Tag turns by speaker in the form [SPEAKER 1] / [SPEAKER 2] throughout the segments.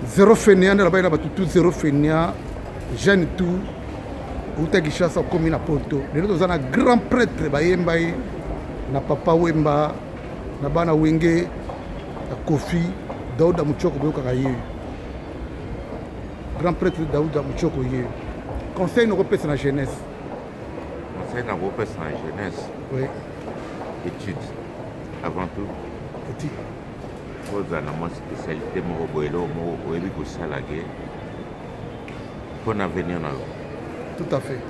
[SPEAKER 1] Zero fainéant nde alobaki na bato tout zero fainéant jeune tout outa Kinshasa okomi na poto. Lelo toza na grand prêtre bayemba ye na papa Wemba na bana Wenge na Kofi Daouda Muchoko boyokaka ye. Grand prêtre Daouda Muchoko ye. Conseil nakopesa na jeunesse.
[SPEAKER 2] Conseil nakopesa na jeunesse.
[SPEAKER 1] Oui.
[SPEAKER 2] Étude avant tout.
[SPEAKER 1] Étude.
[SPEAKER 2] Kozala na mwa spécialité moko boye, eloko moko oyebi kosala ke mpo na avenir na yo.
[SPEAKER 1] Tout à fait.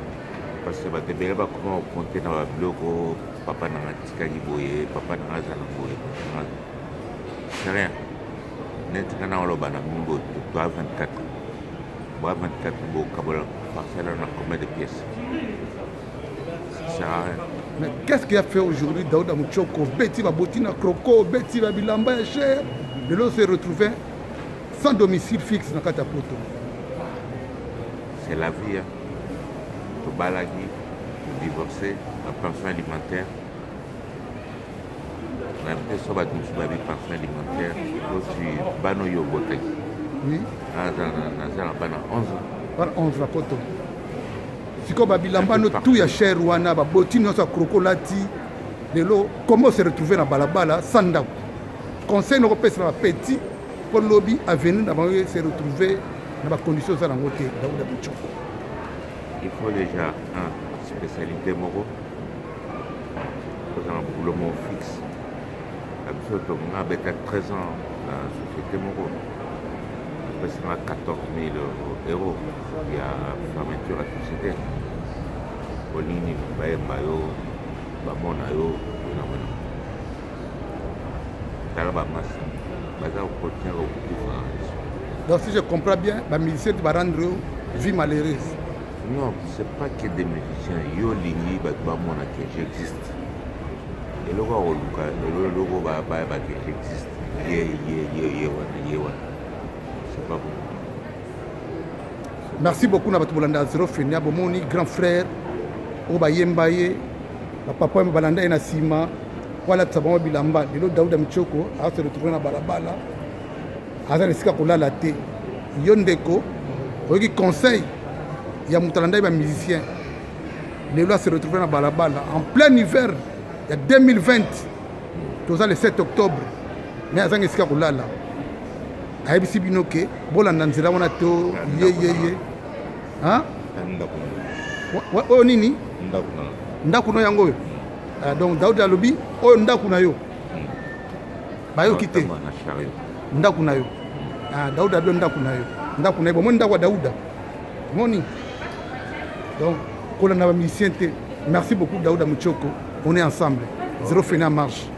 [SPEAKER 2] Parce que bato ebele bakoma kokonte na babiloko, papa nanga atikaki boye, papa nanga aza na boye, papa nanga, c'est rien. Neti nga na oloba na bino boye, toa 24, boa 24, bokabola parcelle na combien de pièces? Ça sert à rien.
[SPEAKER 1] Mais qu'est-ce qui a fait aujourd'hui Daouda Muchoko beti baboti na croco, beti ba bilamba ya cher, lelo se retrouver sans domicile fixe na kati ya poto?
[SPEAKER 2] C'est la vie, hein. Tobalaki, todivorcé, na pension alimentaire na biso, bato mosusu babi pension alimentaire ozwi bana oyo obotaki.
[SPEAKER 1] Oui.
[SPEAKER 2] Naza na bana 11.
[SPEAKER 1] Bana 11 na poto. Sikoyo babilamba no tout ya cher wana, baboti nyonso ya croco lati, lelo comment se retrouver na balabala sans ndako? Conseil nakopesa na bapeti mpo lobi avenir na bango se retrouver na bacondition oza nango te, Daouda Muchoko.
[SPEAKER 2] Il faut déjà un spécialité moko, kozala na boulot moko fixe. Na biso tonga abeta 13 ans na société moko, apesanga 14 000 euros ya fermeture ya société. Olingi nini? Bayemba yo, bamona yo na mona. Tala bamasa baza kokontinue kokufa.
[SPEAKER 1] Donc si je comprends bien, bamusicien te barendre yo vie malheureuse?
[SPEAKER 2] Non, c'est pas que des musiciens. Yo lingi bato bamona ke j'existe, eloko ya koluka eloko bayeba ke j'existe, ye ye ye ye wana, ye wana, c'est pas bon.
[SPEAKER 1] Merci beaucoup na bato bolanda Zero Fenia. Bomoni grand frère oyo bayemba ye, bapapa oyo balanda ye na nsima po alatisa bango bilamba. Lelo Dauda Michoko ase retrouve na balabala, aza na esika kolala te. Yo ndeko oyoki conseil ya moto alanda ye bamusicien, lelo ase retrouve na balabala en plein hiver ya 2020, toza le 7 octobre, mais azanga esika kolala. Ayebisi bino ke bolanda nzela wana to ye ye ye. Oyo nini? Ndako no yango oyo. Donc Daudi alobi oyo ndako na yo, bayoki te, ndako na yo. Dauda alobi ndako na yo, ndako na ye. Bomoni ndako ya Dauda, moni. Donc kolanda bamusicien te. Merci beaucoup Dauda Muchoko, on est ensemble. Zero fena marche.